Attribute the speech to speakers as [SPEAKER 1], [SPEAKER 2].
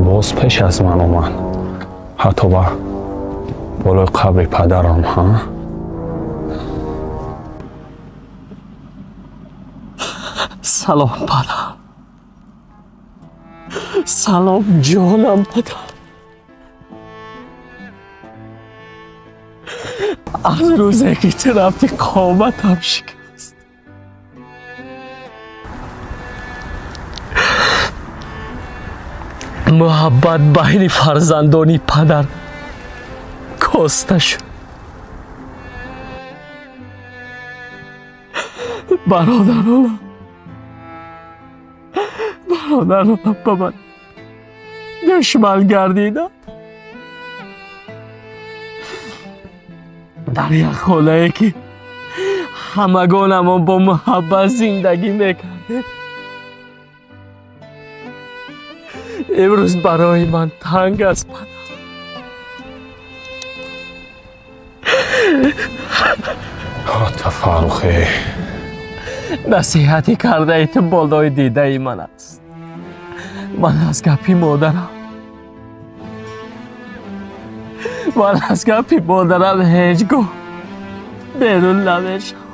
[SPEAKER 1] Боз пеш аз ман омад, ҳатто ба болои қабри падарам. Ҳа.
[SPEAKER 2] Салом, падар, салом, ҷонам, падар. Аз рӯзе ки ту рафтӣ, қоматам шикаст. Муҳаббат байни фарзандони падар коста шуд. Бародаронам, бародаронам ба ман душман гардиданд. Дар як хонае ки ҳамагонамон бо муҳаббат зиндагӣ мекардем, имрӯз барои ман танг аст, падар.
[SPEAKER 1] Ата Фаррухе.
[SPEAKER 2] Насиҳати кардаи ту болои дидаи ман аст. Ман аз гапи модарам, ман аз гапи модарам ҳеҷ гоҳ берун намешавам.